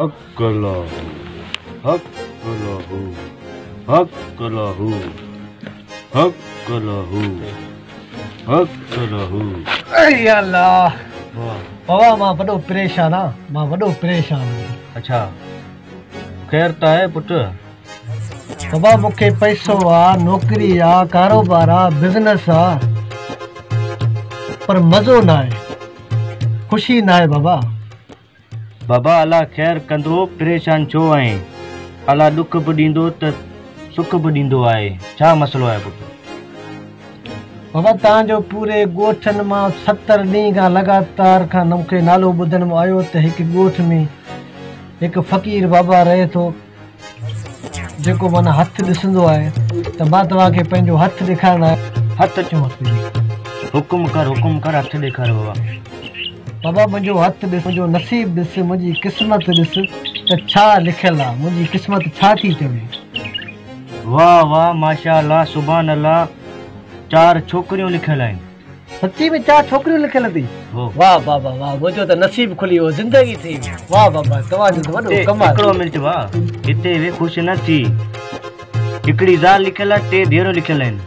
حق الله هو، حق الله هو، حق الله هو، حق الله هو، حق الله هو. اي الله، بابا مان وڏو پريشان آ، مان وڏو پريشان آ. اڇا، خير ته آهي پٽ؟ بابا مون کي پئسو آ، نوڪري آ، ڪاروبار آ، بزنس آ، پر مزو ناهي، خوشي ناهي بابا. بابا الله خير ڪندو، پريشان ڇو آهين؟ الله ڏک به ڏيندو ته سک به ڏيندو آهي، ڇا مسئلو آهي پٽ؟ بابا توهان جو پوري ڳوٺن مان 70 ڏينهن کان لڳاتار کان مون کي نالو ٻڌڻ ۾ آيو ته هڪ ڳوٺ ۾ هڪ فقير بابا رهي ٿو جيڪو معنيٰ هٿ ڏسندو آهي ته مان توهان کي پنهنجو هٿ ڏيکارڻ آيو. هٿ چوان ٿو. حڪم ڪر، حڪم ڪر، هٿ ڏيکار بابا. بابا منهنجو هٿ ڏس، منهنجو نصيب ڏس، منهنجي قسمت ڏس ته ڇا لکيل آ، منهنجي قسمت ڇا ٿي چوي. واه واه ماشاء الله سبحان الله چار ڇوڪريون لکيل آهن. سچي ۾ چار ڇوڪريون لکيل اٿئي. واه بابا واه منهنجو ته نصيب کلي ويو، زندگي ٺهي وئي. واه بابا توهان جو ته وڏو ڪمال. هڪڙو منٽ ڀاء، هتي ويهه خوش نه ٿي. هڪڙي زال لکيل آهي، ٽي ڌيئرون لکيل آهن.